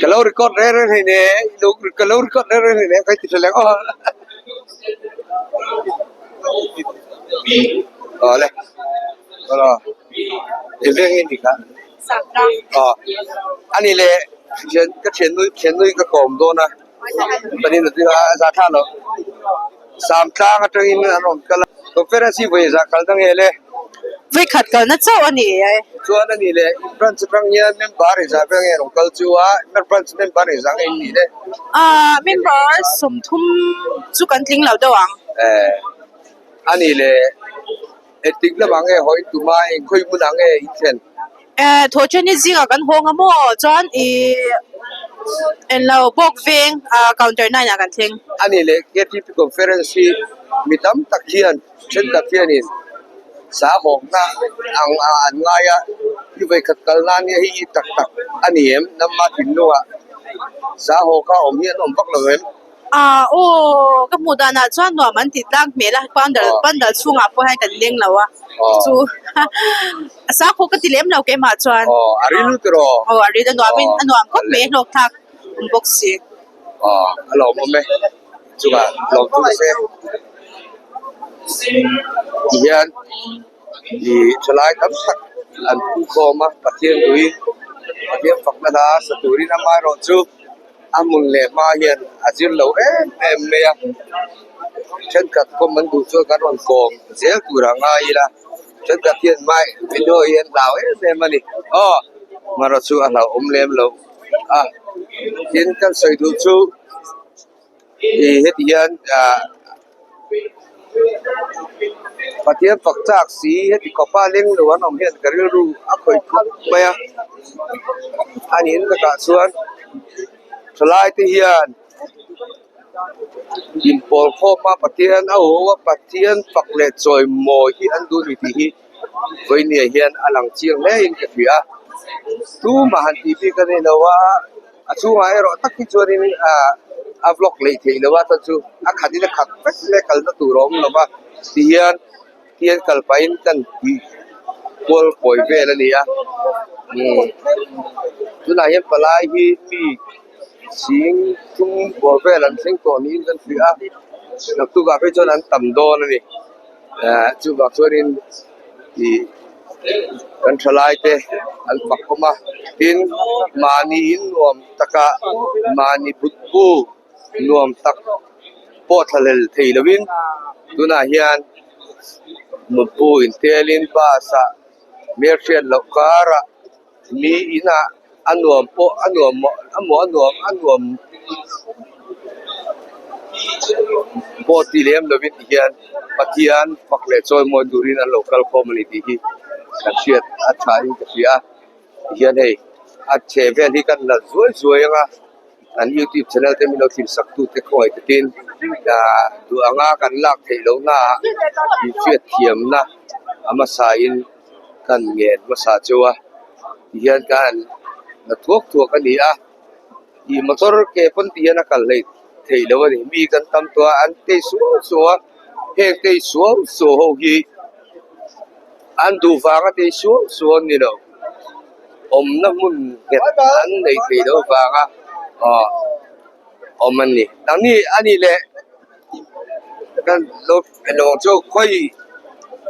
Ka lo record reng reng hei ne ka lo record reng reng hei ne ka ti tha leh aw. Awle awle eng nge ni kha aw ani leh ka thiannu thiannu hi ka kawm dawn a panin a tir a a zah thla lo Samtlang atangin an rawn kal a conference hi vawi zah kalna nge le. Vawikhat kalna chauh a ni e. Chuan a ni le branch atang hian member engzah vel nge rawn kal chu a branch member engzah nge in nih le. Aaa member 30 chu kan tling lo deuh ang. Eh a ni le. Engtik lamah nge haw in tum a, eng khawi hmunah nge in thlen? Eh, Thawhṭanni zingah kan hawng a maw? Chuan ih englo bawk veng ah counter 9 ah kan thleng. A nih leh KTP conference hi mi tam tak hian thenkhat hianin sa hawkna ang ah an ngai a, i vawikhat kal nan hi hei hi tak tak a ni em? Namma thinlungah sa hawka awm hi an awm vak lo em? Ah aw ka hmuh danah chuan nuam an tih tlang hmel a pandal pandal chhungah pawh hian kan leng lo a chu a sakhaw ka ti lem lo keimah chuan aw a ril tiraw aw a ril a nuam in a nuam khawp mai a hlawk thlak awm bawk si aw a lawmawm e chungah lawm chu se tihian ih thalai tam tak an phu khawm a Pathian tui Pathian fakna hla sa turin amaherawhchu. A hmun leh hma hian a zir lo em em mai a, thenkhat kawm an duh chuan kan rawn kawm zel tur a ngai ila, thenkhat hian hmai video hi an hlau em em a ni aw hmanraw chu a hlauhawm lem lo a, tin kan sawi duh chu ih heti hian ah. Pathian fak chak si heti khawpa leng lo an awm hian ka rilru a khawih khawp mai a, a nin takah chuan thalai te hian inpawl khawm a Pathian a ho a Pathian fak leh chawimawi hi an duh a ni tih hi vawinia hian a lang chiang hle in ka hria a, tumah han tih bik a ni lo a. A chhungah erawh tak hi chuanin ah a vlog lei theih loh a chuan chu a khat in a khat vek mai a kalna tur a awm lo va tihian tihian kal pahin kan tih kual kawi vel a ni a umm tunah hian palai hi mi chhing thum bawr vel an thleng tawh niin kan hria a naktukah phei chuan an tam dawn a ni. Eh chuvang chuanin ih kan thalai te an fak awm a tin mahni in nuam taka mahni but bu nuam tak pawh thlahlel thei lovin tunah hian mutbu intelin bus ah hmelhriat loh karah mi inah a nuam pawh a nuam a maw a nuam a nuam pawh ti lem lovin ti hian Pathian fak leh chawimawi turin an lo kal khawm a ni tih hi kan hriat a tha in ka hria a tihian hei a chheh vel hi kan la zuai zuai ang a kan youtube channel te min lo thlir sak tu te khawngaih takin ah duh anga kan lak theih loh na ah inhriat thiamna a hmasa in. Kan ngen hmasa chu a tihian kan la thuak thuak a ni a ih motor ke pawn tihian a kal hleih theih loh a ni mi kan tam tawh a an tei suau suau a heng tei suau suau ho hi an duh vanga tei suau suau an ni lo awmna hmun nghet an nei thei loh vanga aw awm an ni nangni a nih leh. Kan lo lo chu khawi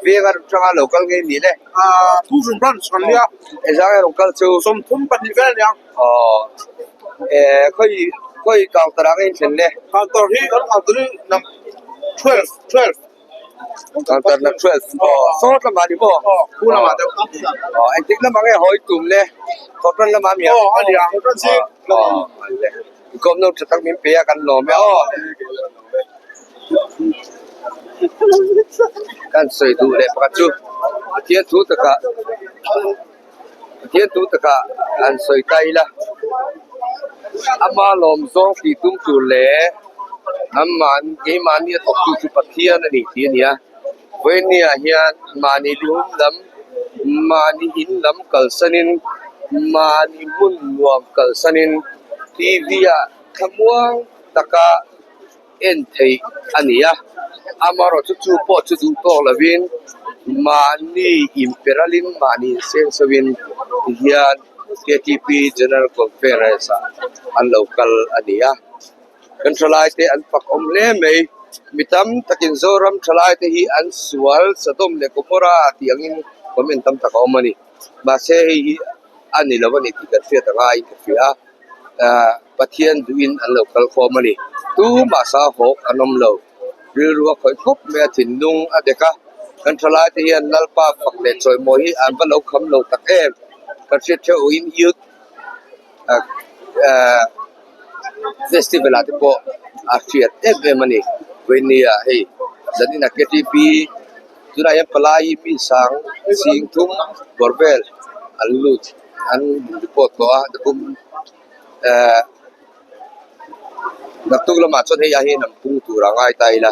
veng atanga lo kal nge ni le? Aaa Tucson branch kan nia. Engzah nge rawn kal chu? 32 vel ania. Aw eh khawi khawi counter ah nge in thlen le? Counter hi kan counter hi nam 12 12. Counter nam 12 aw sawt lamah ni maw? Aw khu lamah deuh. Aw engtik lamah nge hawi tum le? Thawhtan lamah mi a? Aw a nia thawhtan zing. Aw Kawmno tha tak min pe a kan lawm e aw. Kan sawi duh leh pakhat chu Pathian thu takah Pathian thu takah an sawi ta ila ama lawm zawng tih tum tur leh amah keimahni a thawktu chu Pathian a ni tih a ni a. Vawinia hian mahni lum lam mahni in lam kalsanin mahni hmun nuam kalsanin T_V ah thlamuang taka. en theih a ni a, amaherawhchu chu pawh chu duh tawk lovin mahni inperalin mahni insengso-in tihian ktp General Conference ah an lo kal a ni a, kan thalai te an fak awm hle mai, mi tam takin Zoram thalai te hi an sual Sodom leh Gomorrah tih angin comment tam tak a awm a ni, mahse hei hi a ni lo a ni tih kan hriat a ngaiin ka hria a. Ahh Pathian duhin an lo kal khawm a ni. Tumah sa hawk an awm lo. Rilru a khawih khawp mai a, thinlung a dek a. Kan thalai te hian Lalpa fak leh chawimawi hi an va lo kham lo tak em. Kan hriat theuhin Youth ahh ahh Festival ah te pawh a hriat em em a ni. Vawinia hei zanin a ktp tunah hian palai mi sang sing thum bawr vel an lut. An report tawh a nakum eh naktuk lamah chuan hei ah hian an pung tur a ngai ta ila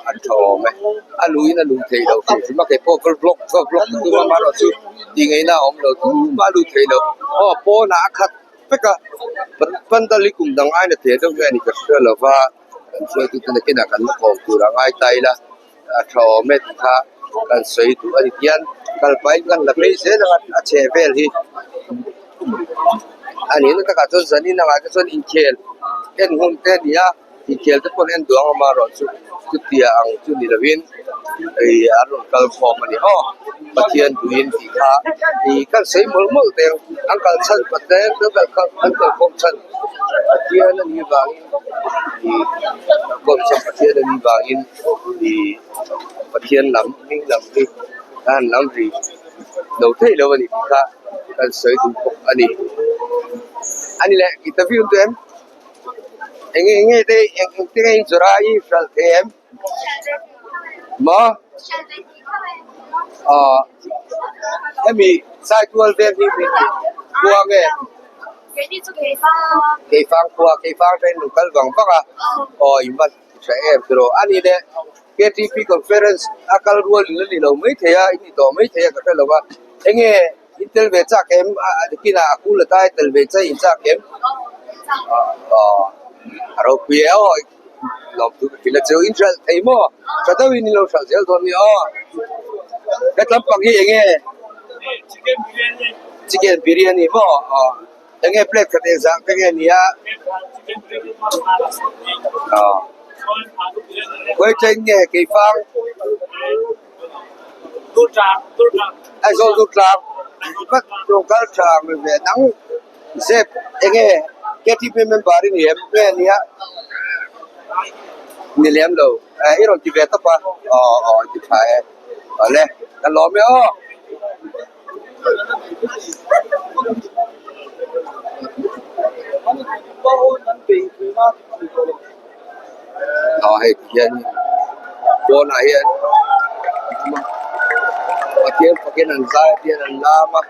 an tha awm e a luhin a luh theih loh hrim hrim a keipawh ka vlog ka vlog ka tum a amaherawhchu tih ngaihna a awm lo tumah a luh theih loh aw pawnah a khat vek a pandal hi kum dang aina thei deuh nge a ni ka hria lo va kan hruaitute nakinah kan la kawm tur a ngai ta ila. A tha awm e tih kha kan sawi duh a ni hian kal pahin kan la phei zel ang a a chheh vel hi a ni na takah chuan zanin angah te chuan inkhel en hun te a ni a inkhel te pawh an en duh ang amaherawhchu chutia ang chu ni lovin ih an rawn kal khawm a ni aw Pathian duhin tih kha ih kan sawi mawlh mawlh teh ang an kal chhan Pathian an kal khawm chhan Pathian a nih vangin ih kal khawm chhan Pathian a nih vangin. Ih Pathian lam hming lam hi a han lam ri lo theih lo a ni tih kha kan sawi duh bawk a ni. A ni leh interview an duh em? Eng eng nge te eng eng te nge in zawrh a i hralh thei em? Maw? Aw hemi Saitual vel hi min khua nge? Keifang khua Keifang te in lo kal vang vang a aw in va Hre em tiraw? A nih leh KTP conference a kal rual in la ni lo mai thei a, in ni tawh mai thei a ka hre lo va. Enge in tel ve chak em? A kinah a kul atai tel ve chai in chak em? Aw a ropui e aw lawmthu ka hrilh a cheu in hralh thei maw? Tha deuhin in lo hralh zel dawn nia aw. Hetlam pang hi enge? Chicken biryani maw? Aw. Enge plate khat eng zah te nge nia? Aw. Khawi chen nge keifang? Aizawl Durtlang vat local tha ang ve nang zep enge KTP member i ni em nge nia? Ni lem lo. I rawn ti ve tawp a. Aw aw i ti tha e. Awle ka lawm e aw. Aw hei ti hian pawnah hian Pathian fakin an zai a hian an lam a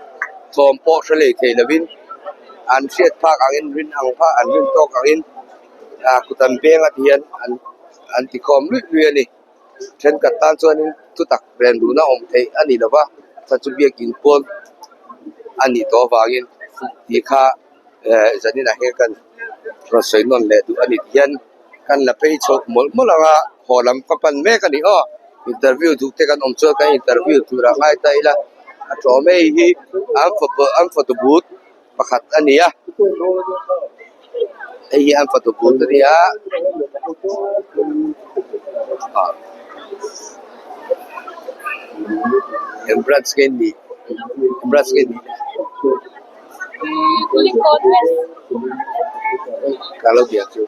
thawm pawh hre lei thei lovin an hriat phak angin rin ang phak an rin tawk angin ah kut an beng a ti hian an an ti khawm luih luih a ni. Thenkhat tan chuanin thutak ren duhna awm theih a ni lova, chhan chu biakin pawn a nih tawh avangin tih kha eh zaninah hian kan rawn sawi nawn leh duh a ni tih hian kan la phei chhoh mawlh mawlh ang a, haw lam ka pan mek a ni aw. Interview duh te kan awm chuan kan interview turah ngai ta ila a tlawm hei hi an photo an photo booth pakhat a ni a hei hi an fatu but a ni a ah eng branch nge ni eng branch nge ni ka lo biak chu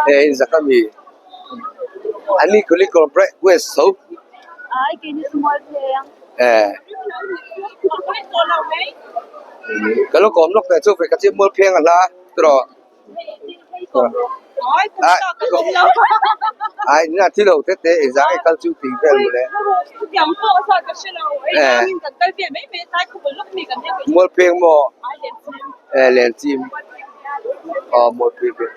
hei zaka mi. Ani Kulikawr West tho. Eh. Ka lo kawm lawk teh chu ve ka chim mual pheng a hla tiraw. Ai na thi lo te te engzah nge kal chu tih vel mawle. Eh. Mual pheng maw? Eh Lenchim. Aw mual pheng.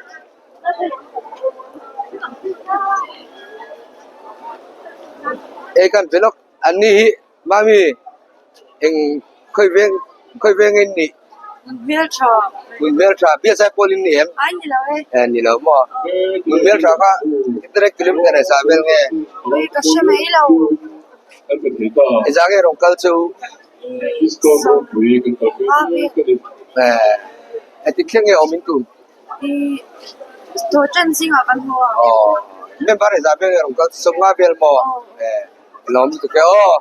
Hei kan vlog an ni hi mami eng khawi veng khawi veng in nih. Hmeltha. Hmun hmeltha bial zai pawl in ni em? Ai ni lo e. Eh ni lo maw? Hmun hmeltha kha internet kilometer e zah vel nge? Ui ka hre mai lo. Engzah nge rawn kal chu? Eh engtik thleng nge awm in tum? I thaw tan zingah kan hmu a. Aw member engzah vel nge rawn kal chu sawmnga vel maw? Eh lawm lutuk e aw.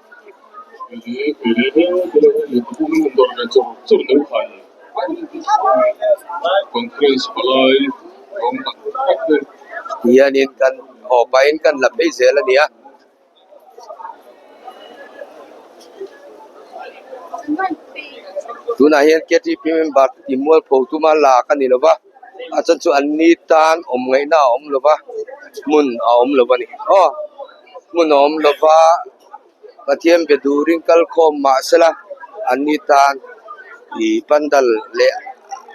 Hianin kan haw pahin kan la phei zel a nia. Tunah hian KTP member te tih mualpho tuma lak a ni lo va, a chuan chu an ni tan awm ngaihna a awm lo va, hmun a awm lo a ni. Aw hmun a awm lo va. Pathian be durin kal khawm mah sela an ni tan ih pandal leh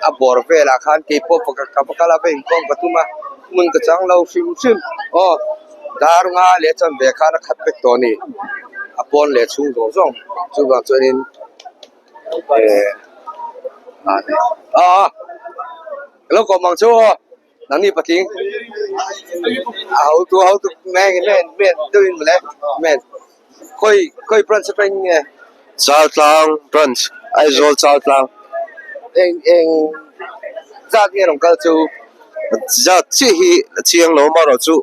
a bawr velah khan keipawh pakhat ka va kal a va inkhawm ka tum a hmun ka chang lo hrim hrim aw dar nga leh chuan ve khan a khat vek tawh a ni a pawn leh chhung zawng zawng chuvang chuanin eh ah ka lo kawm ang chu aw. Nangni patling a hotu a hotu men men men deuh in mawle men khawi khawi branch atangin nge Chaltlang branch Aizawl Chaltlang eng eng zat nge rawn kal chu zat chiah hi a chiang lo amaherawh chu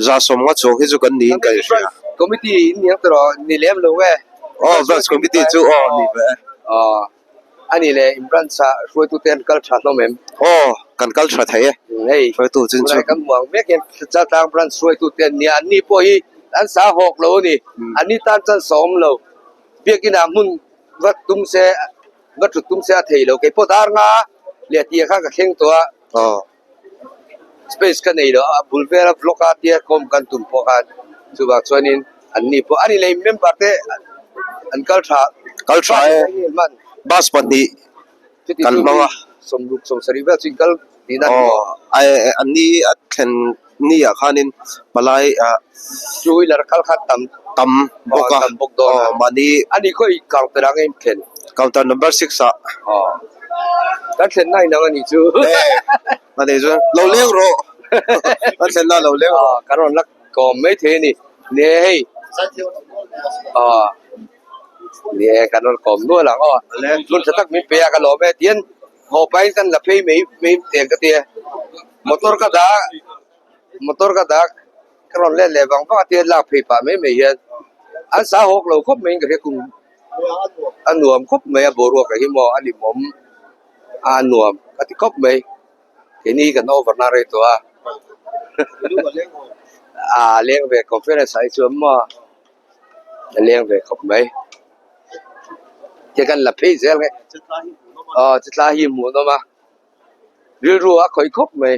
za sawmnga chuang hi chu kan niin ka inhria committee in ni ang tawh ni lem lo nge aw branch committee chu aw ni ve e aw. A nih leh in branch ah hruaitute an kal tha hlawm em? Aw, kan kal tha thei e. Hei, Hruaitu chin chu. Tunah kan hmu ang mek hian Chaltlang branch hruaitute an nia, anni pawh hi an sa hawk lo a ni. Anni tan chuan sa awm lo. Biakin ah hmun va tum se, va thut tum se a thei lo. Kei pawh dar nga leh tih khan ka thleng tawh a. Aw. Space ka nei lo a, a bul vela vlog a tia kawm kan tum pawh khan chuvang chuanin anni pawh a ni leh member te an kal tha Kal tha e, bus pahnih kan hmang a. Sawmruk sawmsarih vel chu in kal tihna a ni maw? Aw, anni a thlen ni ah khanin palai ah Two wheeler kal kha tam tam bawk a, tam bawk dawn a. Aw mahni Ani khawi counter ah nge in thlen? Counter number 6 ah. Aw. Kan thlen na inang anih chu. Eh, ani chu lo leng rawh. Kan thlen na lo leng rawh. Aw, kan rawn la kawm mai thei a ni. Ni e hei. Aw. Ni e, kan rawn kawm nual ang aw. Hmun tha tak min pe a ka lawm e. Tihian haw pahin kan la phei mai mai teng ka ti e. Motor ka dah motor ka dah ka rawn let leh vang vang a tihian lak phei pah mai mai hian an sa hawk lo khawp maiin ka hria kum a nuam khawp mai a boruak ah hi maw a limawm a nuam a ti khawp mai keini kan over na rei tawh a a leng ve conference ah hi chuan maw a leng ve khawp mai te kan la phei zel nge aw chutla hi hmuhnawm a. Rilru a khawih khawp mai.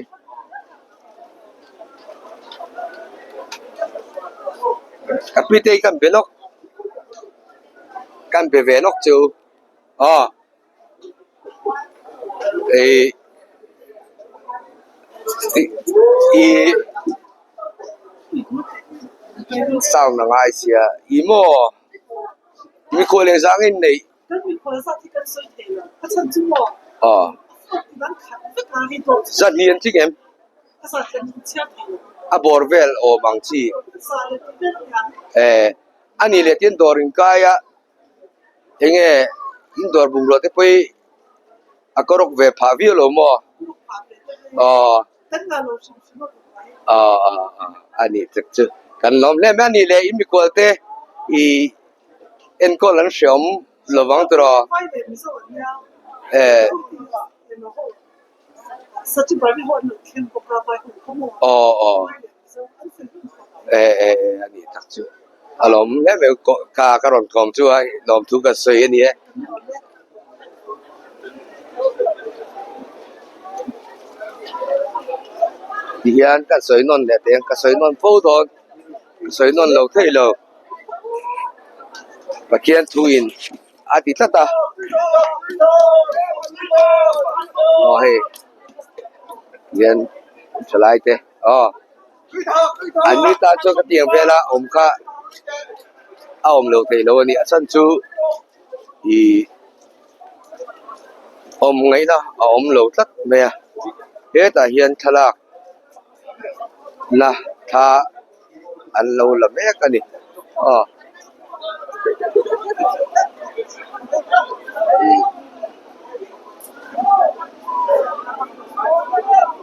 Ka pi te hi kan be lawk kan be ve lawk chu aw ih ih sound a ngai sia ih maw mikhual engzah nge in neih. Aw zahnih an tling em? A bawr vel awm ang chi eh a nih leh tin dawr inkai a enge in dawr bungrua te pawh hi a kawrawk ve phah viau lo maw? Aw aw a nih tak chu kan lawm hle mai a nih leh in mikhual te ih. Enkawl an hreawm lovang tawh eh aw aw eh eh a nih tak chu a lawm hle mai ka ka rawn kawm chu a lawmthu ka sawi a ni e. Tihian ka sawi nawn leh teh ang ka sawi nawn fo dawn ka sawi nawn lo theih lo. Pathian thuin a ti tlat a aw hei hian thalai te aw an ni tan chuan ka tiang vel a awm kha a awm lo theih lo a ni a chhan chu ihh. Awm ngaihna a awm lo tlat mai a hetah hian thlalak na thla an lo la mek a ni aw.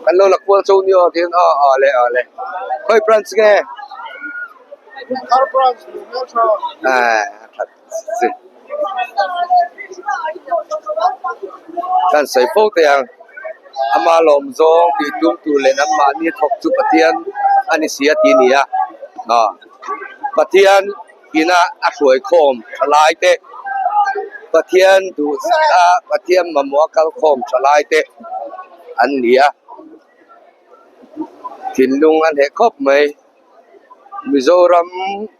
Kan lo la kual cho ni aw tiin aw aw le aw le khawi branch nge? Aaa a that chi kan sawi fo teh ang ama lawm zawng tih tum tur leh an mahni thawk chu Pathian a ni si a tih a ni a aw Pathian ina a hruai khawm tha lai te Pathian duh a Pathian mamawh a kal khawm tha lai te an ni a thinlung a hneh khawp mai. Mizoram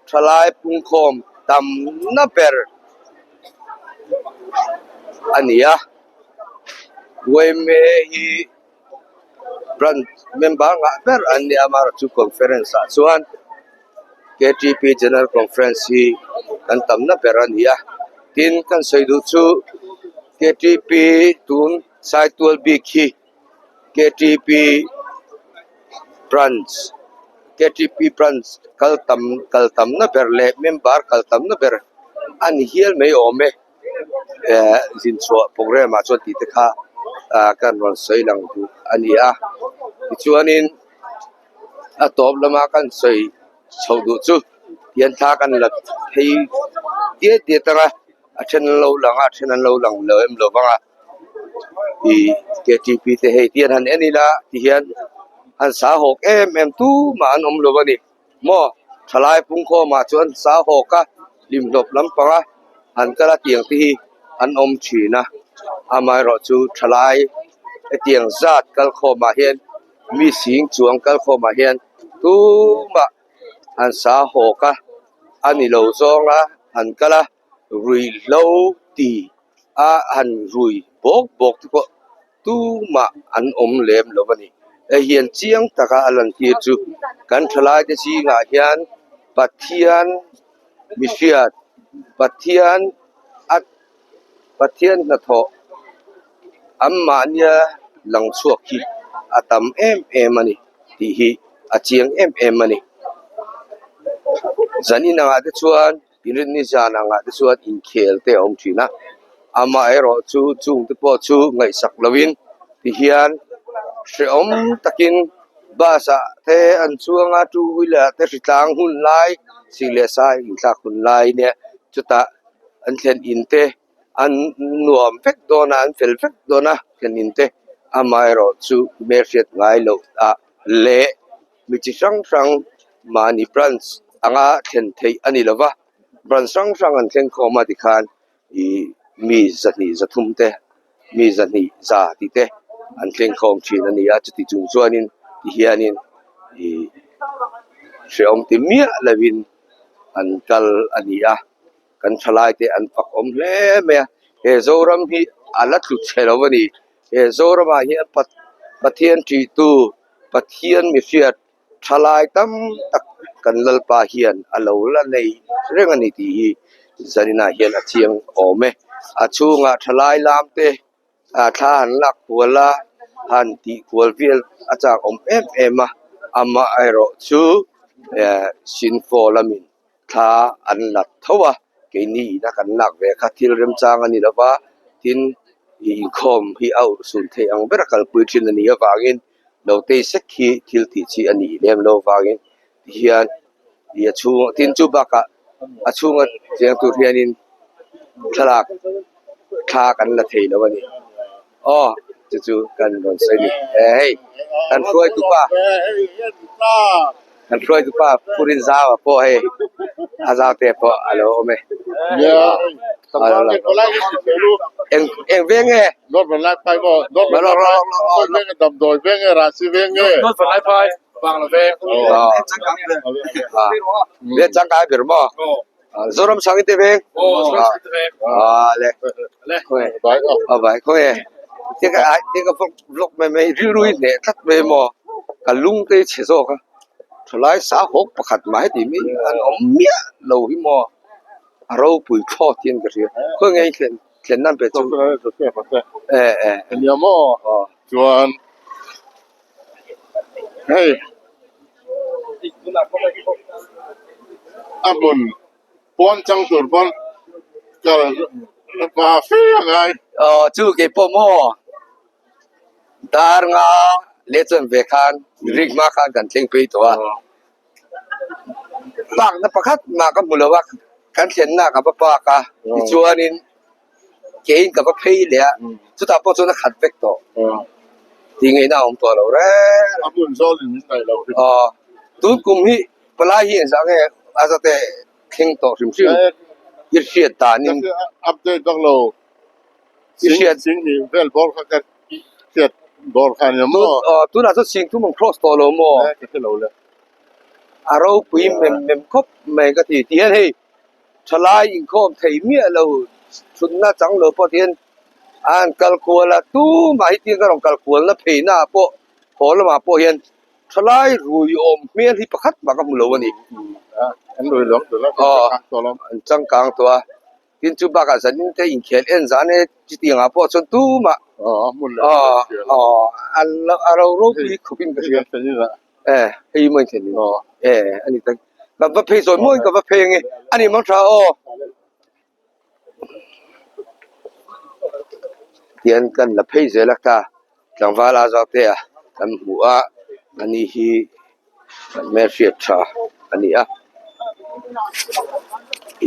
thalai pungkhawm tamna ber a ni a yma hi branch member ngah ber an ni a amaherawhchu conference ah chuan ktp general conference hi kan tamna ber a ni a tin kan sawi duh chu ktp tun saitual bik hi. Ktp branch ktp branch kal tam kal tamna ber leh member kal tamna ber a ni hial mai awm e eh zin chhuah programme ah chuan tih te kha ah kan rawn sawi lang duh a ni a tichuanin a tawp lama kan sawi chhoh duh chu tian thla kan la phei diat diat ang a a then an lo lang a a then an lo lang lo em lo vang a. Ih ktp te hei tian han en ila tihian an sa hawk em em tumah an awm lo a ni maw thalai pungkhawmah chuan sa hawk a hlimhlawp lampanga an kal a tiang te hi an awm thin a amaherawhchu thalai hetiang zat kalkhawmah hian mi sing chuang kalkhawmah hian tumah an sa hawk a a ni lo zawnga an kal a ruihhlo ti a han rui bawk bawk te pawh tumah an awm lem lo a ni hei hian chiang taka a lan tir chu kan thalai te zingah hian Pathian mihriat Pathian a Pathian hnathawh an mahnia lang chhuak hi a tam em em a ni tih hi a chiang em em a ni zanin angah te chuan. Inrinni zan angah te chuan inkhel te a awm thin a, amaherawhchu chung te pawh chu ngaihsak lovin tihian hrehawm takin bus ah te an chuang a two wheeler ah te hritlang hun lai sik leh sai inthlak hun lai nia chutah an thlen in te an nuam vek dawn a an fel vek dawn a thlen in te amaherawhchu hmelhriat ngai loh ah leh mi chi hrang hrang mahni branch anga thlen theih a ni lova branch hrang hrang an thleng khawm a tikhan ih mi zahnih zathum te mi zahnih za tih te an thleng khawm thin a ni a chuti chung chuanin tihianin ih hrehawm ti miah lovin an kal a ni a kan thalai te an fak awm hle mai a he Zoram hi a la tlu chhe lo a ni he Zoramah hian Pathian ṭih tu Pathian mihriat thalai tam tak kan Lalpa hian a lo la nei reng a ni tih hi zaninah hian a chiang awm e. A chhungah thalai lam te ah thla han lak kual a, han tih kual vel a chak awm em em a, amaherawh chu eh Sinfo lamin thla an la tho a, keini ina kan lak ve kha thil remchang a ni lo va, tin inkhawm hi a urhsun theih ang ber a kalpui thin a nih avangin lo tei sek hi thil tih chi a nih lem lo avangin tihian ih a chhung tin chu bakah a chhunga cheng tur hianin thlalak thla kan la thei lo a ni. Aw chu chu kan rawn sawi ni e hei kan hruaitu pa kan hruaitu pa Purin Zau a pawh hei a zau te pawh a lo awm e eng eng veng nge Aw changkai ber maw. Zoram sang te veng ah le khawnge a vai khawnge te ka ai te ka vlog vlog mai mai rilru hi hneh tlat mai maw ka lung te hi chhe zawk a thalai sa hawk pakhat mah heti mai an awm miah lo hi maw a ropui thlawt hian ka hria khawnge i thlen. Thlenna an pe chu. Doctor Joseph a te. E e. Ania maw? Aw. Chuan hei a hmun pawn chang tur pawn kal hma fe a ngai. Aw chu kei pawh maw dar nga leh chuan ve khan rik hma khan kan thleng phei tawh a. Park na pakhat mah ka hmu lo a, kan thlenna ka va park a, tichuanin keiin ka va phei leh a, chutah pawh chuan a khat vek tawh. Tih ngaihna a awm tawh lo reng. A hmun zawlin min daih lo hrim. Aw, tun kum hi palai hi engzah nge a zate thleng tawh hrim hrim i hriat danin. Update vak lo. I hriat. Sing hnih vel bawr kha ka hriat bawr kha ania maw? Aw, tunah chuan sing thum ang cross tawh lo maw? E, ka hre lo le. A ropui mem mem khawp mai ka ti. Tihian hei thalai inkhawm thei miah lo thutna chang lo pawh tihian an kal kual a, tumah hi tiang ka rawn kal kualna pheina ah pawh haw lamah pawh hian thalai rui awm hmel hi pakhat mah ka hmu lo a ni. An rui lawm tawh lo, an changkang tawh a. Tin chu bakah zanin te inkhel en zan e chutiang ah pawh chuan tumah a ro ropui khawpin ka hria e hei maw inthlen in e ani tak ka va phei zawn mawiin ka va phei ange ani mang tha aw tian kan la phei zel a ta tlangval a zau te a kan hmu a ani hi kan hmelhriat tha a ni a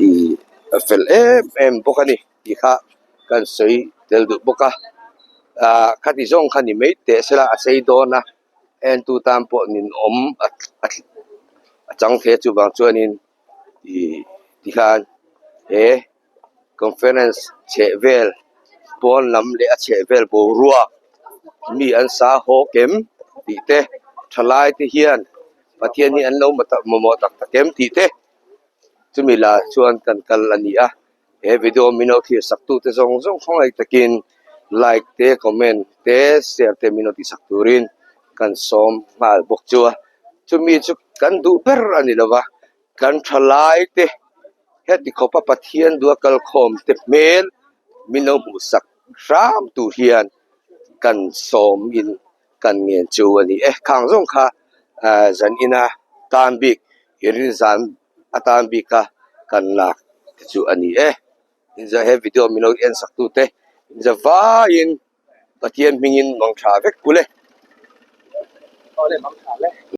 ih a fel em em bawk a ni tih kha kan sawi tel duh bawk a ah khati zawng kha ni mai teh sela a sei dawn a entu tan pawh ninawm a chang thei a chuvang chuanin ih tikhan he. Conference chheh vel pawn lam leh a chheh vel boruak mi an sa haw kem tih te thalai te hian Pathian hi an lo mamawh tak tak em tih te chumi lah chuan kan kal a ni a he video min lo thlir sak tu te zawng zawng khawngaih takin like te comment te share te min lo tih sak turin kan sawm nghal bawk chu a chumi chu kan duh ber a ni lova kan thalai te. Heti khawpa Pathian duha kalkhawm te hmel min lo hmuh sak hram tur hian kan sawm in kan ngen chu a ni e. Khang zawng kha zan ina tan bik i rin zan atan bik a kan lak te chu a ni e. Inza he video min lo en sak tute inza vaiin Pathian hmingin mang tha vek kul e.